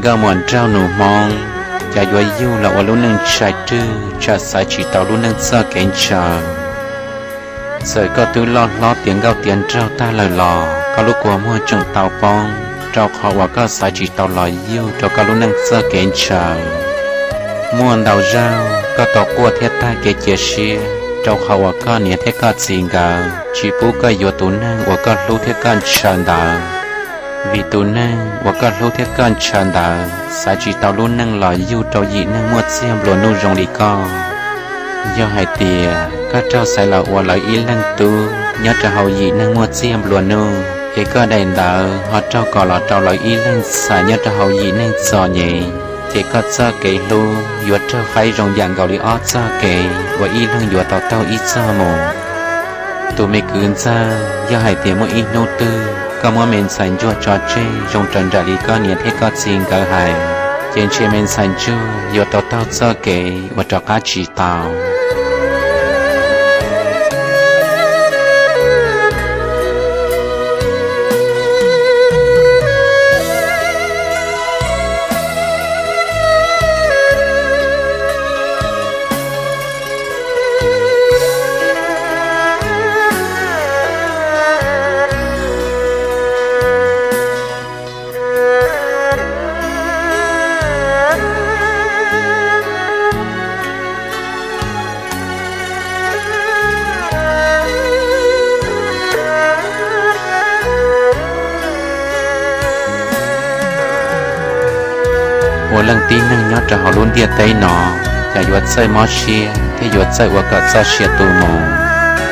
Koj muam nraug nus Hmoob, cas yuav yug los ua lub neej ntshai rwg, tsam xaiv tsis tau lub neej txoj kev ntshaw. Txawm koj twb loj hlob tiav nkauj tiav nraug tag lawm los koj lub kua muag tseem tau poob, rau qhov uas koj xaiv tsis tau los yug rau koj lub neej txoj kev ntshaw. Muaj ntau zaug koj tau quaj thiab tag kev cia siab, rau qhov uas koj niam thiab koj txiv nkawd tsis pub koj yuav tus neeg uas koj hlub thiab koj ntshaw ntawd. Vim tus neeg uas koj hlub thiab koj ntshaw ntawd xaiv tsis tau lub neej los yug rau yim neeg muaj txiag nplua nuj zoo li koj. Yog hais tias koj raug xaiv los ua lawv ib leeg tub nyob rau hauv yim neeg muaj txiag nplua nuj, es koj daim ntawd ho raug kom los rau lawv ib leeg ntxhais nyob rau hauv yim neeg txom nyem, ces koj txoj kev hlub yuav raug faib zoo yam nkaus li ob txoj kev uas ib leeg yuav tau taug ib txoj mus. Tus me kwv ntxawg, yog hais tias muaj ib hnub twg koj muab me ntxhais ntsuag tso tseg zoo raws nraim li koj niam thiab koj txiv nkawd hais, ces ntshe me ntxhais ntsuag yuav tau taug txoj kev uas rov qab tsis tau. Ua leej tib neeg nyob rau hauv lub ntiaj teb no, cas yuav txawj mob siab thiab yuav txawj ua kom txoj sia tu mus,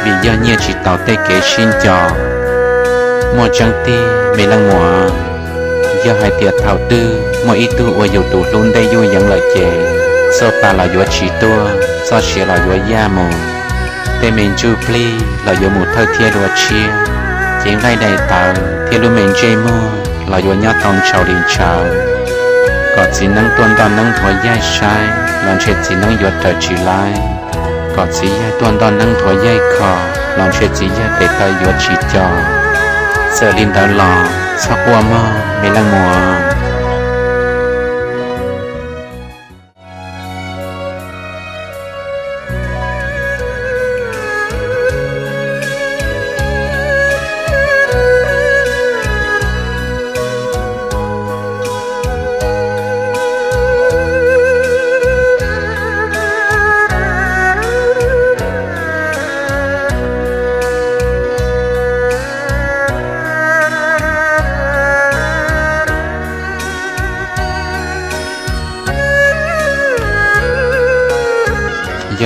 vim yog nyiaj tsis taus tej kev sib nco. Muaj tseeb tiag me leej muam, yog hais tias thaum twg muaj ib tug ua yus tus hlub ntej yuj yeev lawm ces, txoj pa los yuav tsis tuaj, txoj sia los yuav yaj mus, tej me ntsuj plig los yuav mus thawj thiab dua tshiab, cev nqaij daim tawv thiab lub me ntsej muag los yuav nyob tau ntshaus li ntshaus. Kom txiv neeb tuaj ntoj neeb nthuav yaig saib los ntshe txiv neeb yuav raws tsis laib. Kom txiv yawg tuaj ntoj neeb nthuav yaig kho los ntshe txiv yawg tes taw yuav tsis co. Txawm li ntawd los txhob quaj mog me leej muam.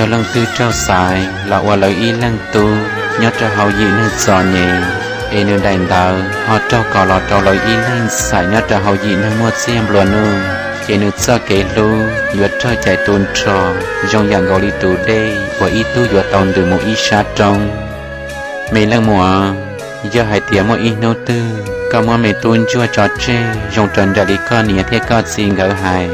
Yog leej twg raug xaiv los ua lawv ib leeg tub nyob rau hauv yim neeg txom nyem, es nws daim ntawv ho raug kom los rau lawv ib leeg ntxhais nyob rau hauv yim neeg muaj txiag nplua nuj, ces nws txoj kev hlub yuav raug cais tu nrho zoo yam nkaus li tus dej uas ib tug yuav tau ntws mus ib sab roob. Me leej muam, yog hais tias muaj ib hnub twg koj muab me tub ntsuag tso tseg zoo raws nraim li koj niam thiab koj txiv nkawd hais,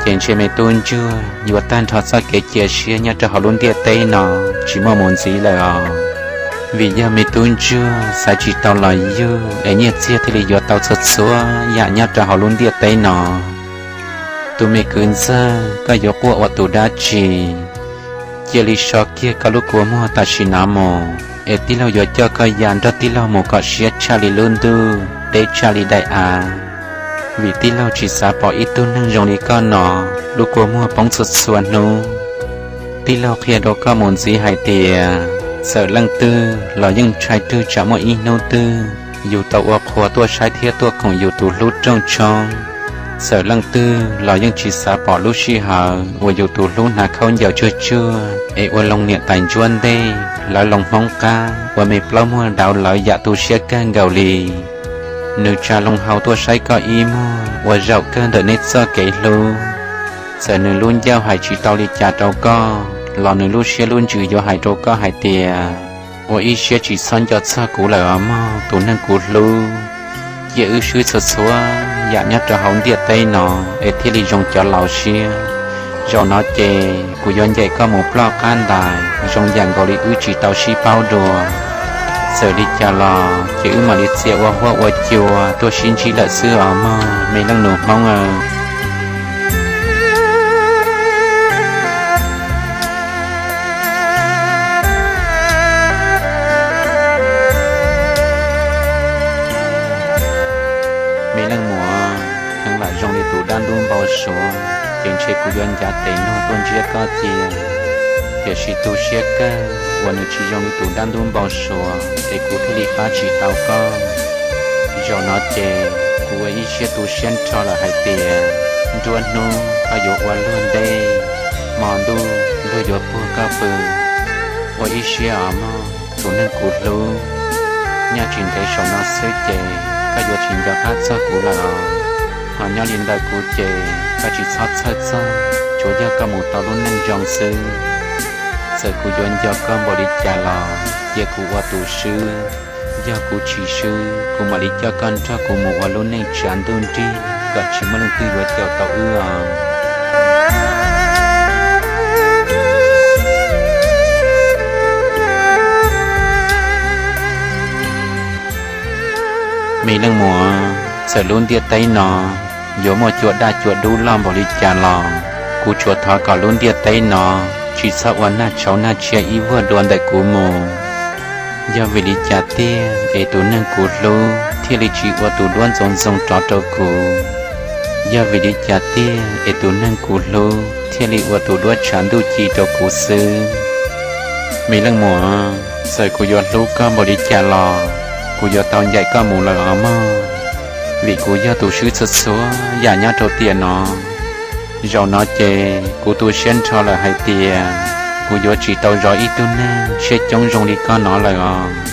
ces ntshe me tub ntsuag yuav tag nrho txoj kev cia siab nyob rau hauv lub ntiaj teb no tsis muaj mus ntxiv lawm os. Vim yog me tub ntsuag xaiv tsis tau los yug es nyiaj txiag thiaj li yuav tau txhua txhua yam nyob rau hauv lub ntiaj teb no. Tus me kwv ntxawg, koj yuav quaj ua tus dab tsi? Cia li so kiag koj lub kua muag tam sim no mus, es tij laug yuav coj koj ya nrog tij laug mus kom siab tshaj li lub ntuj, deb tshaj li daim av. Vim tij laug tsis xav pom ib tug neeg zoo li koj no lub kua muag poob txhua txhua hnub. Tij laug qhia rau koj mus ntxiv hais tias, txawm leej twg los yeej ntshai rwg tsam muaj ib hnub twg yus tau ua qhua tuaj saib thiab tuaj koom yus tus hlub rooj tshoob. Txawm leej twg los yeej tsis xav pom lub sij hawm uas yus tus hlub hnav khaub ncaws tsuag tsuag es ua loo niam tais ntsuab ntej lawv loo hmoob qab ua me plaub muag dauv lawv yam tu siab kawg nkaus li. Nws tsa loo hau tuaj saib koj ib muag ua zaum kawg ntawm neb txoj kev hlub. Txawm nws lub ncauj hais tsis tau li cas rau koj los nws lub siab lub ntsws yuav hais rau koj hais tias, ua ib siab tsis txhob nco txog kuv lawm os mog tus neeg kuv hlub. Cia wb swb txhua txhua yam nyob rau hauv ntiaj teb no es thiaj li zoo cov laus siab. Zaum no ces kuv yuav ncaim koj mus ploj qab ntais zoo yam nkaus li wb tsis tau sib paub dua. Txawm li cas los ces wb mam li txia ua huab ua cua tuaj sib ntsib lawm xwb os mog me leej nus hmoob aw. suav, ces ntshe kuv yuav ncav tes nug tuaj ntsiab koj cia. Tiam sis tu siab kawg uas nws tsis zoo li tus dab ntub npau suav es kuv thiaj li pab tsis tau koj. Zaum no ces kuv ua ib siab tu siab nrho lawm hais tias nruab hnub koj yuav ua luag ntej, hmo ntuj luag yuav puag koj pw. Ua ib siab os mog tus neeg kuv hlub, nyob tsis ntev saum no xwb ces koj yuav tsis nco qab txog kuv lawm os. Ho nyob li ntawm kuv ces koj tsis txhob txhawj txog, tsuav yog koj mus tau lub neej zoo xwb. Txawm kuv yuav nco koj npaum li cas los cia kuv ua tus swb. Yog kuv tsis swb, kuv mam li coj koj nrog kuv mus ua lub neej tsav ntuj nrig kom tsis muaj leej twg yuav caum tau wb os. Me leej muam, txawm lub ntiaj teb no yuav muaj cua daj cua dub loj npaum li cas los kuv tsuas thov kom lub ntiaj teb no tsis txhob ua nag tshauv nag tsiaj ib vuag dua ntawm kuv mus. Yog vim li cas tiag es tus neeg kuv hlub thiaj li tsis ua tus duab ntxoov ntxoo rov rau kuv? Yog vim li cas tiag es tus neeg kuv hlub thiaj li ua tus duab tshav ntuj ci rau kuv xwb? Me leej muam, txawm kuv yuav hlub koj npaum li cas los kuv yuav tau ncaim koj mus lawm os mog, vim kuv yog tus swb txhua txhua yam nyob rau tiam no. Zaum no ces kuv tu siab nrho lawm hais tias kuv yuav tsis tau zov ib tug neeg siab coob zoo li koj no lawm os.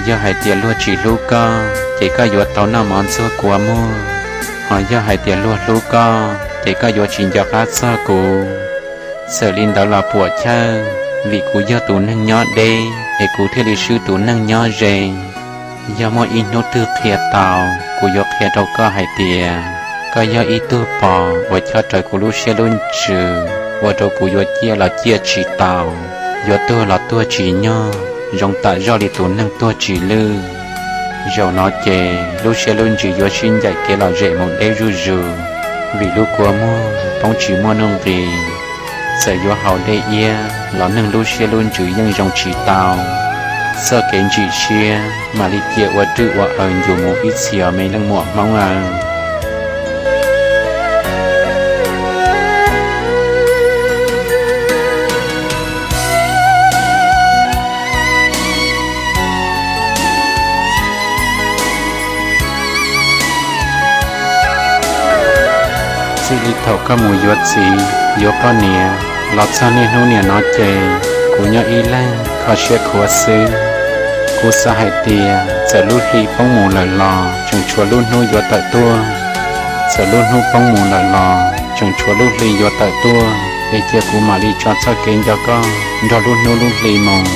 Yog hais tias luag tsis hlub koj ces koj yuav tau noj mov ntxuag kua muag, ho yog hais tias luag hlub koj ces koj yuav tsis nco qab txog kuv. Txawm li ntawd los puam chawj, vim kuv yog tus neeg nyob deb es kuv thiaj li swb tus neeg nyob ze. Yog muaj ib hnub twg qhia tau, kuv yuav qhia rau koj hais tias koj yog ib tug pos uas chob rawv kuv lub siab lub ntsws, ua rau kuv yuav ciaj los ciaj tsis tau, yuav tuag los tuag tsis nyog, zoo tam zoj li tus neeg tuag tsis lwj. Zaum no ces lub siab lub ntsws yuav sib ncaim kev lom zem mus deb zuj zus, vim lub kua muag poob tsis muaj nuj nqis. Txawm yuav haus dej iab los neeg lub siab lub ntsws yeej zoo tsis tau. Txoj kev ntsim siab mam li cia ua rwj ua aws ncu mus ib txhis os me leej muam Hmoob aw. Txij li thaum koj mus yuav txiv yuav poj niam los txog niaj hnub niam no ces kuv nyob ib leeg kho siab khuav xwb. Kuv xav hais tias txawm lub hli poob mus lawm los tseem tshuav lub hnub yuav tawm tuaj. Txawm lub hnub poob mus lawm los tseem tshuav lub hli yuav tawm tuaj, es cia kuv mam li tso txoj kev nco koj nrog lub hnub lub hli mus.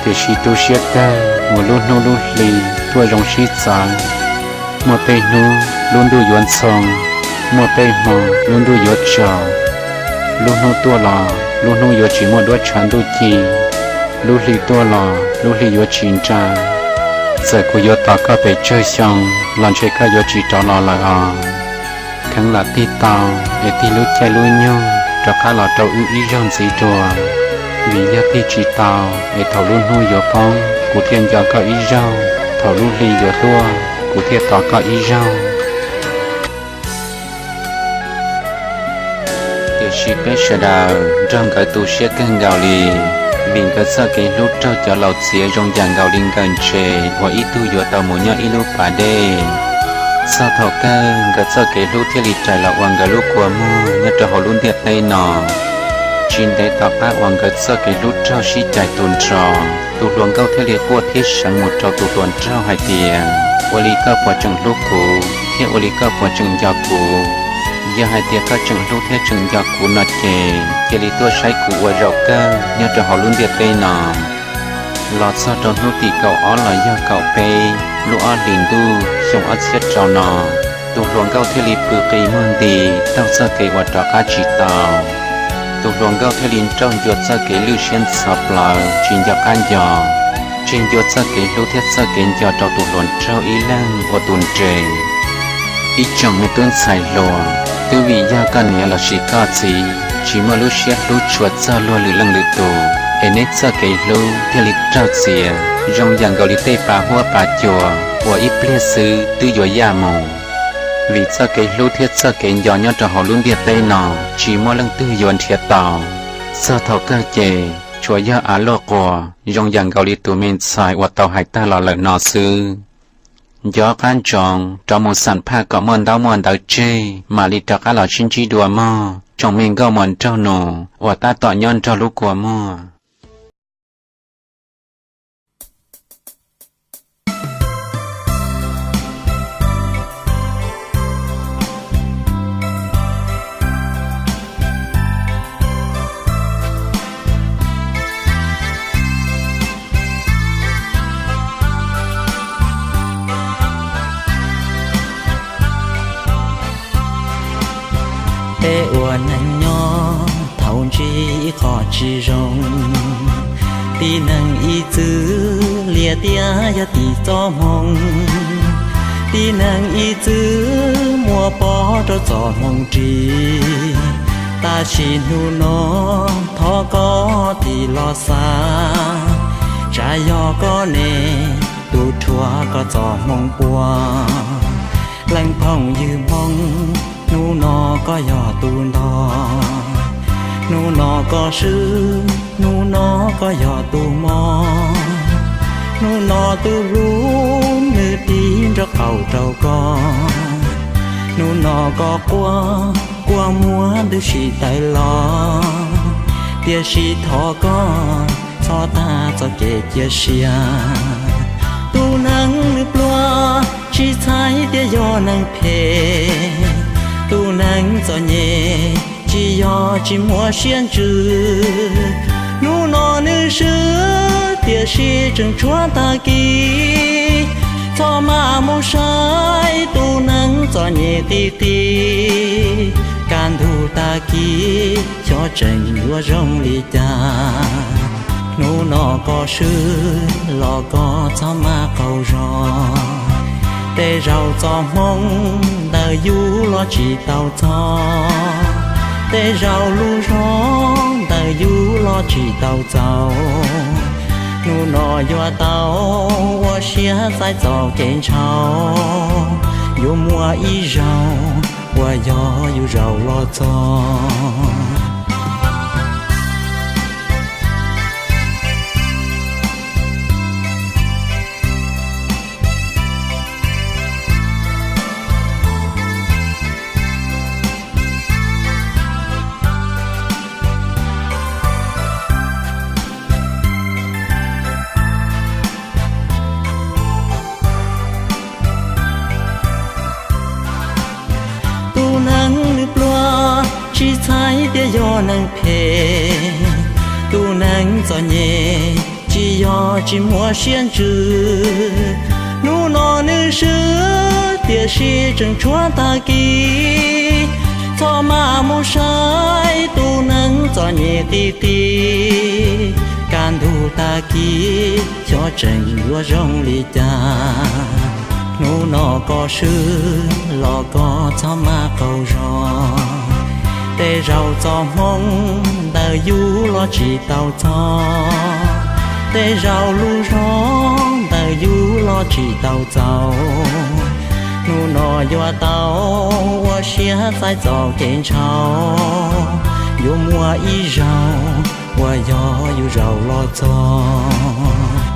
Tiam sis tu siab kawg uas lub hnub lub hli tuaj zoo sib txawv. Muaj tej hnub lub ntuj yuav ntxhoo, muaj tej hmo lub ntuj yuav tsaus. Lub hnub tuaj los lub hnub yuav tsis muaj duab tshav ntuj ci, lub hli tuaj los lub hli yuav tsis nra. Txawm kuv yuav tos koj pes tsawg xyoo los ntshe koj yuav tsis rov los lawm os. Kheev lam tig tau es tig lub caij lub nyoog rov qab los rau wb ib zaug ntxiv dua, vim yog tig tsis tau es thaum lub hnub yuav poob kuv thiaj nco koj ib zaug, thaum lub hli yuav tuaj kuv thiaj tos koj ib zaug. Tiam sis peb sawv daws nrog nkawd tu siab kawg nkaus li, vim nkawd txoj kev hlub raug cov laus txiav zoo yam nkaus li nkawm ntses uas ib tug yuav tau mus nyob ib lub pas dej. Txog thaum kawg nkawd txoj kev hlub thiaj li rais los ua nkawd lub kua muag nyob rau hauv lub ntiaj teb no. Tsis ntev tom qab uas nkawd txoj kev hlub raug sib cais tu nrho, tus hluas nkauj thiaj li quaj thiab seev mus rau tus hluas nraug hais tias, ua li koj puas tseem hlub kuv thiab ua li koj puas tseem nco kuv? Yog hais tias koj tseem hlub thiab tseem nco kuv no ces cia li tuaj saib kuv ua zaum kawg nyob rau hauv lub ntiaj teb no. Los txog rau hnub tim kaum ob los yog kaum peb lub ob hlis ntuj xyoo ob txhiab rau no, tus hluas nkauj thiaj li pw qi muag nti taug txoj kev uas rov qab tsis tau. Tus hluas nkauj thiaj li nrauj ncua txoj kev lwj siab ntxhov plawv tsis nco qab nco, tseg ncua txoj kev hlub thiab txoj kev nco rau tus hluas nraug ib leeg ua tus nres. Ib tsoom me tub ntxhais hluas, twb vim yog koj niam lossis koj txiv tsis muaj lub siab hlub tshua txog luag lwm leej lwm tus, es neb txoj kev hlub thiaj li raug txiav zoo yam nkaus li tej pa huab pa cua uas ib pliag xwb twb yuav yaj mus. Vim txoj kev hlub thiab txoj kev nco nyob rau hauv lub ntiaj teb no tsis muaj leej twg yuav nrhiav tau. Txog thaum kawg ces tsuas yog av luaj quas zoo yam nkaus li tus me ntxhais uas tau hais tag los lawm no xwb. Nco qab ntsoov rov mus xam phaj kom muaj ntaub muaj ntawv tseg mam li rov qab los sib ntsib dua mog tsoom me nkauj muam nraug nus uas tab tom nyob nrog lub kua muag. Peb ua neej nyob thaum ntsib ib qho tsis zoo, tib neeg ib txwm liam tias yog tim txoj hmoo, tib neeg ib txwm muab pov rau txoj hmoo ris. Tab sis hnub no thov koj tig los xav, tsam yog koj ne, tus rhuav koj txoj hmoo ua. Leej phooj ywg Hmoob, hnub no koj yog tus ntog, hnub no koj swb, hnub no koj yog tus mob. Hnub no tus hlub nws tig nraub qaum rau koj, hnub no koj quaj, kua muag ntws si tawm los. Tiam sis thov koj txhob tag txoj kev cia siab. Tus neeg nws pluag tsis txhais tias yog neeg phem, tus neeg txom nyem tsis yog tsis muaj siab ntsws. Hnub no nws swb tiam sis tseem tshuav tag kis, txhob maj mus saib tus neeg txom nyem ti ti. Kaj ntug tag kis xyov tseem yuav zoo li cas, hnub no koj swb los koj txhob maj qaug zog. Tej zaum txoj hmoo ntawm yus los tsis tau txog, tej zaum lub zog ntawm yus los tsis tau txaus. Hnub no yuav tau ua siab txais txoj kev ntshaus, yuav muaj ib zaug uas yog yus zaum los txog. Tus neeg nws pluag tsis txhais tias yog neeg phem, tus neeg txom nyem tsis yog tsis muaj siab ntsws. Hnub no nws swb tiam sis tseem tshuav tag kis, txhob maj mus saib tus neeg txom nyem ti ti. Kaj ntug tag kis xyov tseem yuav zoo li cas, hnub no koj swb los koj txhob maj qaug zog. Tej zaum txoj hmoo ntawm yus los tsis tau txog, tej zaum lub zog ntawm yus los tsis tau txaus. Hnub no yuav tau ua siab txais txoj kev ntshaus, yuav muaj ib zaug uas yog yus zaum los txog.